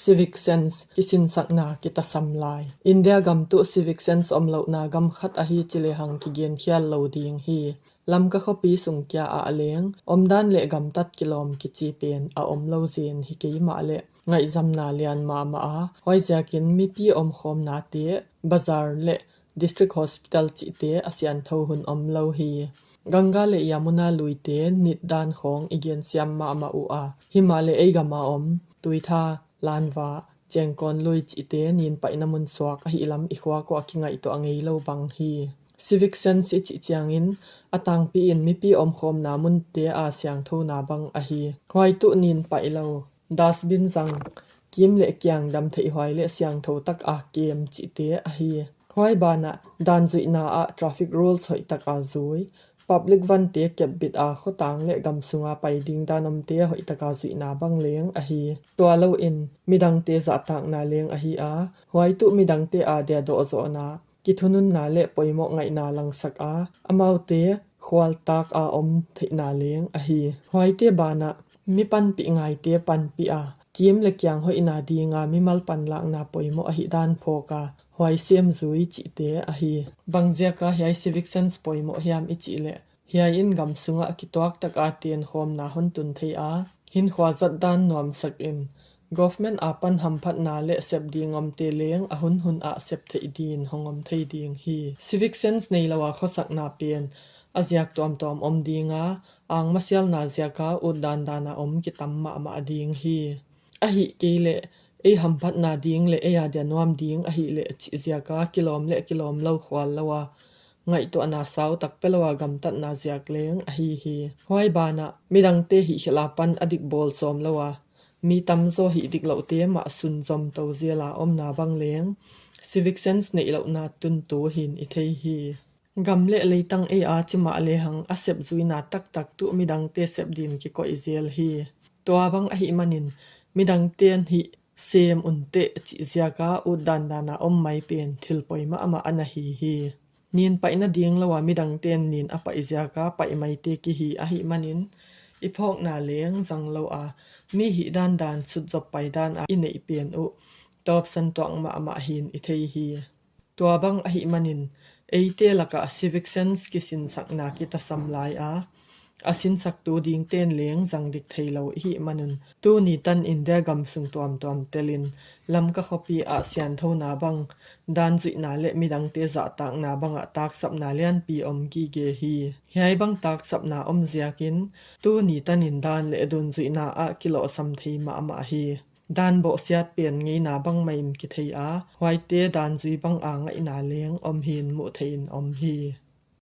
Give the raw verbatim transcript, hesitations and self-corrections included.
Civic sense kisinsakna kitasam lai. India gam tuh civic sense om lohna gam khat ahi ci lehang kigenkhial lo ding hi. Lamka khuapi sung kia ah leng omdan le gamtat kilawm kici pen a om lo zen hi kei mah leh ngaihzamna lian mahmah a, huaiziakin mipi omkhawmnate bazar le district hospital cihte a siantho hun om lo hi. Ganga le Yamuna luite nitdan khawng i gensiam mahmah uh a, himahleh ei gama om Tuitha, Lanva, Cengkawn lui cihte nin paihna mun suak ahih lam i khuak uh a kingaihtuah ngei lo bang hi. Civic sense i cih ciangin a tangpi in mipi omkhawmna munte a siangthona bang ahi. Huai tuh nin paih lo, dustbin zang, kim le kiang dam theih huai le siangtho tak a kem cihte ahi. Huai banah dan zuihna ah traffic rules hoih taka zui, public vante kepbit a khuatang le gam sunga pai ding dan omte hoih taka zuihna bang leng ahi. Tua loin midangte zahtakna leng ahi a, huai tuh midangte a dia dawhzawhna, kithununna le poimawh ngaihna langsak a, amaute khualtak a om theihna leng ahi. Huaite banah mi panpih ngaite panpih a, kim le kiang hoihna dinga mimal panlakna poimawh ahih dan phawk a, huai semzui cihte ahi. Bangziaka hiai civic sense poimawh hiam i cih leh, hiai in gam sungah kituak taka tenkhawmna hon tun thei a, hinkhua zatdan nuamsak in government apan hamphatna le sep ding omte leng a hunhun ah sep theih din hong om thei ding hi. Civic sense nei lo a khuasakna pen a ziak tuamtuam om dinga, angmasialna ziaka utdan dana om kitam mahmah ding hi. Ahih kei leh ei hamphatna ding le ei a dia nuam ding ahih leh cih ziaka kilawm le kilawm lo khual lo a, ngaihtuahna sau tak pia lo a gamtatna ziak leng ahi hi. Huai banah midangte hihkhelh a pan a dik bawl sawm lo a, mi tamzaw hih dik lohte mah sunzom to zial a omna bang leng civic sense neih lohna tuntu hin i thei hi. Gam le leitang ei a cimah lehang a sepzuina taktak tuh midangte sep din kikoih zel hi. Tua bang ahih manin midangte hih sem unteh cih ziaka utdan dana om mai pen thil poi mahmah a na hi hi. Nin paihna ding lo a midangte nin a paih ziaka paih maite kihi ahih manin i phawkna leng zang lo a, mi hih dandan sutzop pai dan a i neih pen uh tawpsan tuak mahmah hin i thei hi. Tua bang ahih manin eite lakah civic sense kisinsakna kitasam lai a, a sinsaktu dingten leng zang dik thei lo i hih manun tuni tan India gam sung tuamtuam telin Lamka khuapi ah sianthona bang, dan zuihna le midangte zahtakna bangah taksapna lianpi om gige hi. Hiai bang taksapna om ziakin tuni tanin dan le dunzuihna ah kilawhsam thei mahmah hi. Dan bawhsiat pen ngeina bang mahin kithei a, huaite dan zui bang a ngaihna leng om hin muh theihin om hi.